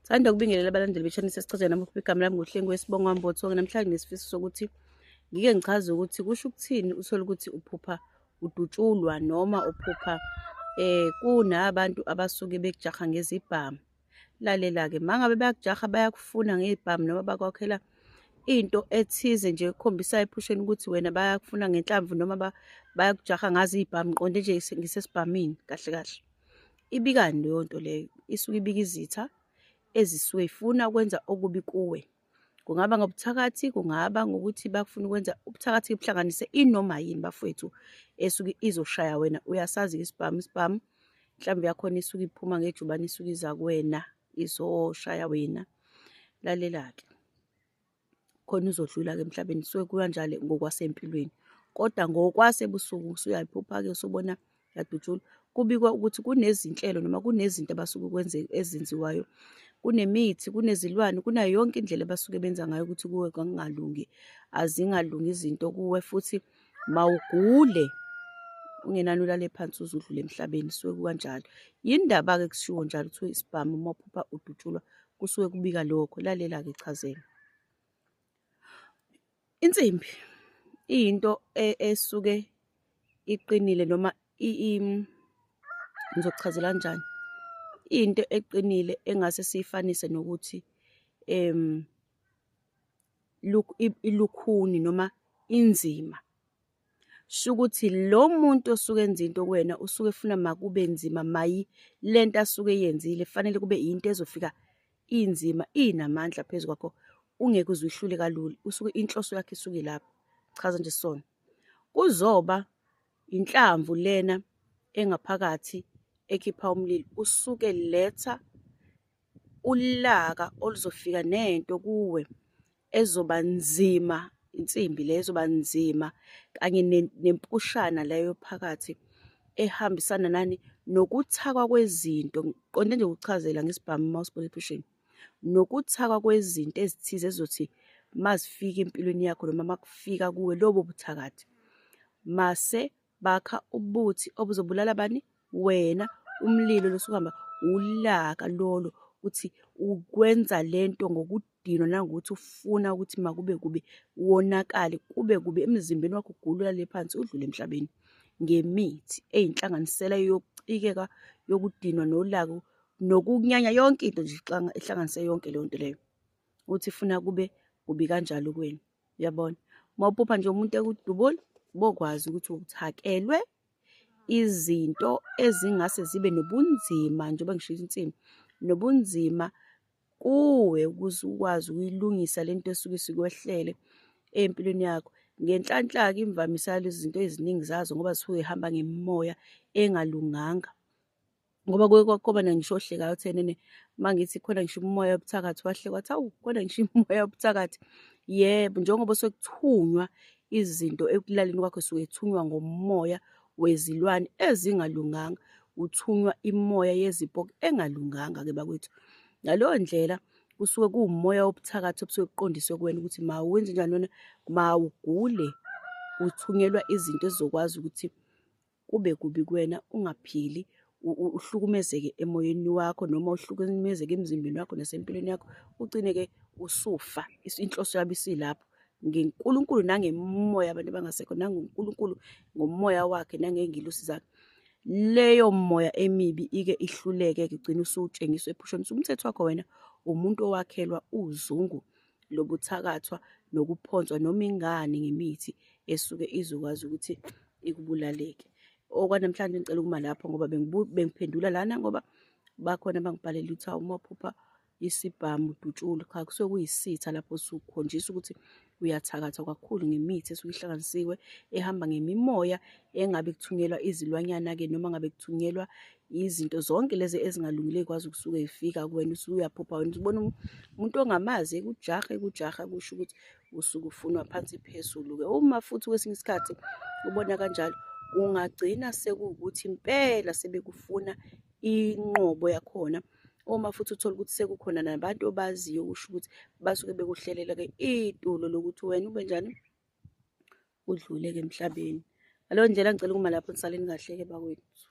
Thanda ukubingelela abalandeli beshane sesichaza namuhla igama lami nguHlengiwe Sibonga Mbotho. Namhlanje nesifiso sokuthi ngike ngichaze ukuthi kusho ukuthini uthole ukuthi uphupha udutshulwa noma uphupha kunabantu abasuke bekujaha ngezibhamu. Lalela-ke, uma ngabe bayakujaha bayakufuna ngey'bhamu noma bakwakhela into ethize nje ekhombisayo ephusheni ukuthi wena bayakufuna ngenhlamvu noma bayakujaha ngazo iy'bhamu, ngiqonde nje ngisesibhamini kahle kahle. Ibikani leyo nto leyo? Isuke ibika izitha ezisuke y'funa ukwenza okubi kuwe. Kungaba ngobuthakathi, kungaba ngokuthi bafuna ukwenza ubuthakathi buhlanganise inoma yini bafowethu esuke izoshaya wena. Uyasazi-ke isibhamu, isibhamu inhlamvu yakhona isuke iphuma ngejubane isuke iza kuwena izoshaya wena. Lalela-ke, khona uzodlula-ke emhlabeni kusuke kukanjalo ngokwasempilweni. Kodwa ngokwasebusuku usuyayiphupha-ke usubona uyadutshulwa. Kubikwa ukuthi kunezinhlelo noma kunezinto abasuke kwenze ezenziwayo. Kunemithi, kunezilwane, kunayo yonke indlela abasuke benza ngayo ukuthi kuwe kungalungi. Azingalungi izinto kuwe futhi mawugule ungenani ulale phansi uze udlule emhlabeni kusuke kukanjalo. Yini ndaba-ke kushiwo njalo kuthiwa isibhamu uma uphupha udutshulwa kusuke kubika lokho. Lalela-ke chazela. Insimbi iyinto esuke iqinile noma ngizokuchazela kanjani? Iyinto eqinile engase siyifanise nokuthi ilukhuni noma inzima. Shukuthi lo muntu osuke enza into kuwena usuke efuna makube nzima mayi lento asuke eyenzile fanele kube into ezofika inzima inamandla phezu kwakho ungeke uze uyihlule kalula. Usuke inhloso yakhe isuke ilapho. Chaza nje sona. Kuzoba inhlamvu lena engaphakathi ekhipha umlilo usuke letha ulaka oluzofika nento kuwe ezoba nzima, insimbi le ezoba nzima kanye nempushana leyo phakathi ehambisana nani nokuthakwa kwezinto. Ngiqonde nje ukuchazela ngesibhamu uma usibona ephusheni. Nokuthakwa kwezinto ezithize ezizothi mazifika empilweni yakho noma makufika kuwe lobo buthakathi mase bakha ubuthi obuzobulala bani? Wena. Umlilo lo osukuhamba ulaka lolo ukuthi ukwenza lento ngokudinwa nangokuthi ufuna ukuthi makube kubi wonakale kube kubi emzimbeni wakho ugule ulale phansi udlule emhlabeni ngemithi eyinhlanganisela yokucikeka yokudinwa nolaka nokunyanya yonke into nje ihlanganise yonke leyo nto leyo uthi funa kube kubi kanjalo kuwena. Uyabona? Uma uphupha nje umuntu ekudubula, bokwazi ukuthi uthakelwe izinto ezingase zibe nobunzima, njengoba ngisho insimbi, nobunzima kuwe ukuze ukwazi ukuyilungisa le nto esuke isikwehlele empilweni yakho. Ngenhlanhla-ke imvamisa yalezi zinto eziningi zazo ngoba zisuke zihamba ngemimoya engalunganga. Ngoba kuke kwakhona ngisho ohlekayo othe nene uma ngithi khona ngisho umoya wobuthakathi wahleka wathi, hawu khona ngisho umoya wobuthakathi. Yebo, njengoba sekuthunywa izinto ekulaleni kwakho suke ethunywa ngomoya wezilwane ezingalunganga, uthunywa imoya yezipoki engalunganga-ke bakwethu. Ngaleyo ndlela kusuke kuwumoya wobuthakathi obusuke buqondiswe kuwena ukuthi mawenze njani wena, mawugule uthunyelwa izinto ezizokwazi ukuthi kube kubi kuwena ungaphili uhlukumezeke emoyeni wakho noma uhlukumezeke emzimbeni wakho nasempilweni yakho ugcine-ke usufa inhloso yabo isilapho ngenkulunkulu nangemoya abantu abangasekho nangonkulunkulu ngomoya wakhe nangey'ngilosi zakhe leyo moya emibi ike ihluleke-ke ugcine usutshengiswa ephusheni umthetho wakho wena umuntu owakhelwa uzungu lobuthakathwa nokuphonswa noma ingani ngemithi esuke izokwazi ukuthi ikubulaleke. Okwanamhlanje ngicela ukuma lapho ngoba bengiphendula lana ngoba bakhona abangibhalela ukuthi hawu uma uphupha isibhamu udutshulwa. Cha, kusuke kuyisitha lapho usukhonjiswa ukuthi uyathakathwa kakhulu ngemithi esuke ihlanganisiwe ehamba ngemimoya engabe kuthunyelwa izilwanyana-ke noma ngabe kuthunyelwa izinto zonke lezi ezingalungile ey'kwazi ukusuke y'fika kuwena usuyaphupha wena ubona umuntu ongamazi ekujaha ekujaha kusho ukuthi usuke ufunwa phansi phezulu-ke. Uma futhi kwesinye isikhathi ubona kanjalo kungagcina sekuwukuthi impela sebekufuna inqobo yakhona. Uma futhi uthole ukuthi sekukhona nabantu obaziyo kusho ukuthi basuke bekuhlelela-ke itulo lokuthi wena ube njani, udlule-ke emhlabeni. Ngaleyo ndlela ngicela ukuma lapho nisaleni kahle-ke bakwethu.